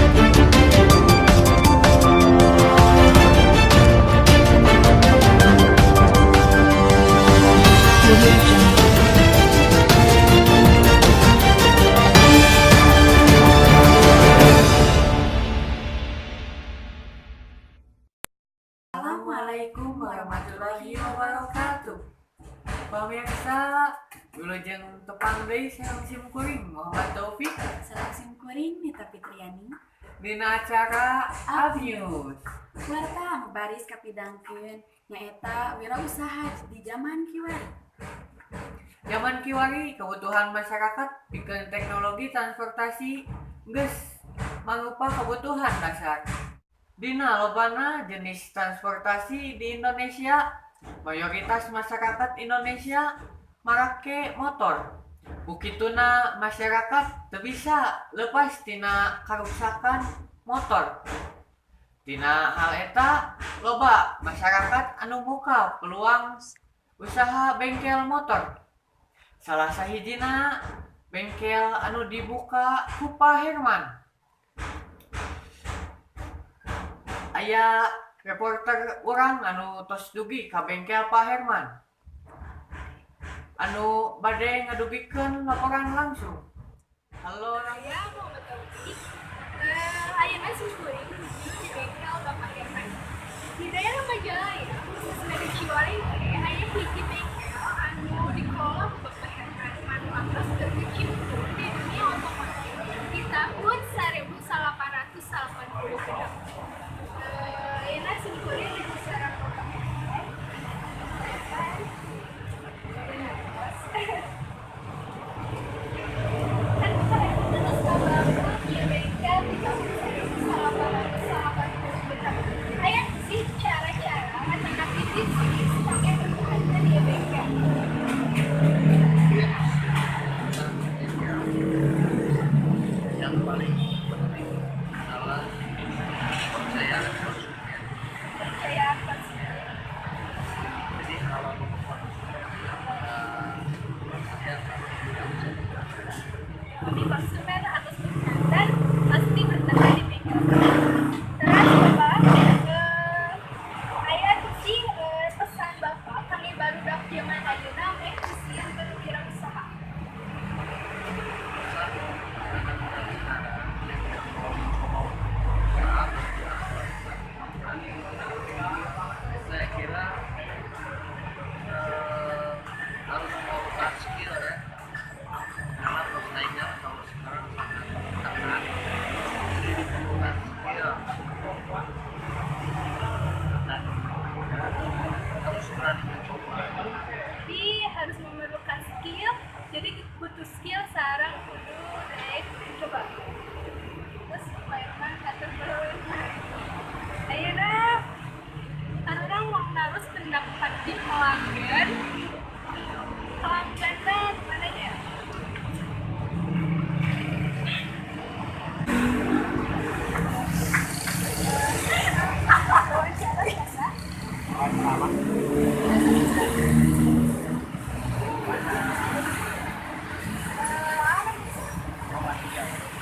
Audio Jungle. Assalamualaikum warahmatullahi wabarakatuh. Pamirsa, wilujeng tepang deui sareng sim kuring Muhammad Taufik Sareng sim kuring Nita Fitriani. Dina acara Abnews. Warta anu baris kapidangkeun nyaeta wirausaha di zaman kiwari. Zaman kiwari, kebutuhan masyarakat pikeun teknologi transportasi geus mangrupa kebutuhan dasar. Dina lobana jenis transportasi di Indonesia, mayoritas masyarakat Indonesia marake motor. Ku kituna masyarakat teu bisa lepas tina karuksakan motor. Tina hal eta, loba masyarakat anu muka peluang usaha bengkel motor. Salah sahijina bengkel anu dibuka ku Pak Herman. Aya reporter urang anu tos dugi ka bengkel Pak Herman, anu bade ngadugikeun laporan langsung. Halo. Saya Muhammad Taufik. Ayeuna sim kuring nuju di bengkel Bapak Herman. Di daerah Majalaya, khususnya di Ciwalengke, aya hiji bengkel anu dikelola ku Bapak Herman anu atos berkecimpung di dunia otomotif di tahun 1886. Ayeuna sim kuring nuju sareng Bapak Herman. Kan Bapak Herman tos ngabangun ieu bengkel di tahun 1886. Aya sih cara-cara atau tips kangge bertahan di bengkel? Yang paling penting adalah kepercayaan konsumen. Kepercayaan konsumen. Jadi kalau konsumen saya tidak bisa bertahan. Jadi konsumen atau bertahan pasti bertahan di bengkel. Terus Bapak, aya sih pesan Bapak kangge barudak zaman ayeuna meh sieun berwirausaha? Pesan anak muda sekarang yang mau berusaha, saya kira harus melakukan skill ya, karena persaingan kalau sekarang sangat ketat, jadi diperlukan skill dan harus berani mencoba. Jadi harus memerlukan skill, jadi butuh skill sareng kudu daek coba. Terus Pak Herman hatur nuhun. Ayeuna urang mau naros pendapat di pelanggan. Pelangganna mana ya? Wawancara biasa.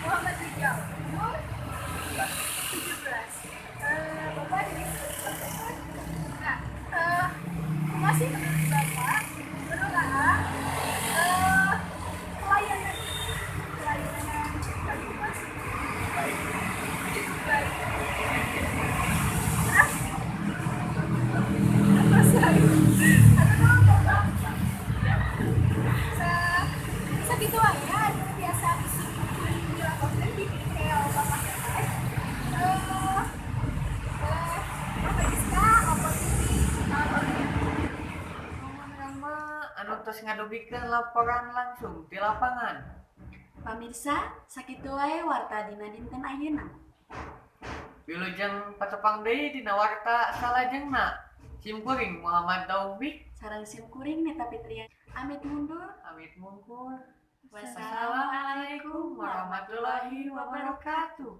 Muhammad Rijal, umur 17. Bapak dari Nah, masih menurut Bapak, menurut AA, eh, pelayanan pelayanan Banyumas cukup baik. Terus, apa sih? Atau Bapak? Sakitu wae anu biasa kuring dilaporkeun di bengkel Bapak Herman. Bapak Giska, Oppo TV. Nuhun Rama anu tos ngadugikeun laporan langsung di lapangan. Pamirsa, sakitu wae warta dina dinten ayeuna. Wilujeng patepang deui dina warta salajengna. Sim kuring Muhammad Taufik Sareng sim kuring Nita Fitriani. Amit mundur. Amit mungkur. Wassalamualaikum Wassalamualaikum warahmatullahi wabarakatuh.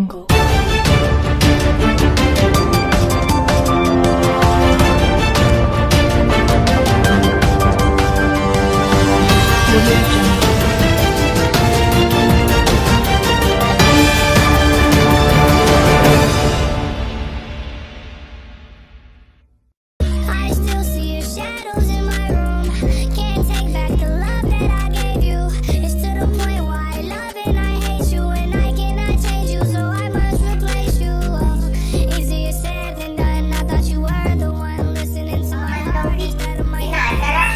Jungle. Audio Jungle. I still see your shadows in my room. Can't take back the love that I gave you. It's to the point why I love and I hate you, and I cannot change you, so I must replace you. Oh, easier said than done. I thought you were the one listening to my heart instead of my Dina acara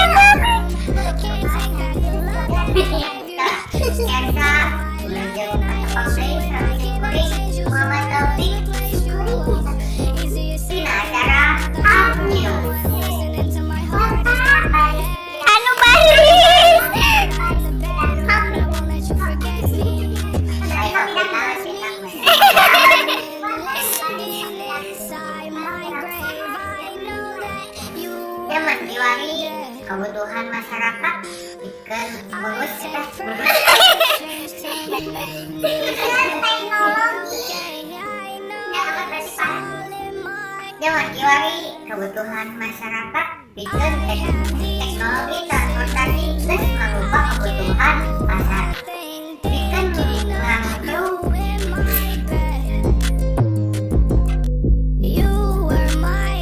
Can't take back the love that I gave you. Ersa Wilujeng tepang deui sareng sim kuring Muhammad Taufik Easier said Dina acara Up News. listening to my heart instead of my head. Anu baris. I won't let you forget me. Inside my grave, I know that you Zaman kiwari kebutuhan masyarakat pikeun bagus eta change to make me teknologi. okay. I know Ya, apa berarti it's Pak? all in my Zaman kiwari kebutuhan masyarakat pikeun teknologi transportasi geus mangrupa kebutuhan pasar. thing. Pikeun ngangcung You in my bed. You were my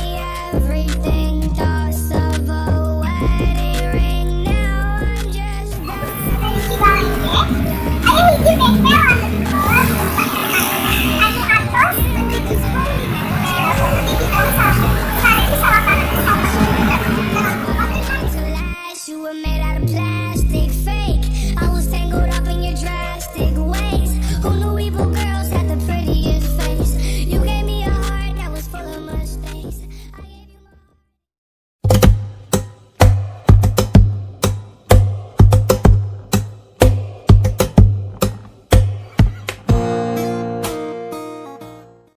everything. Thoughts of a wedding ring. Now I'm just. Aya hiji bengkel anu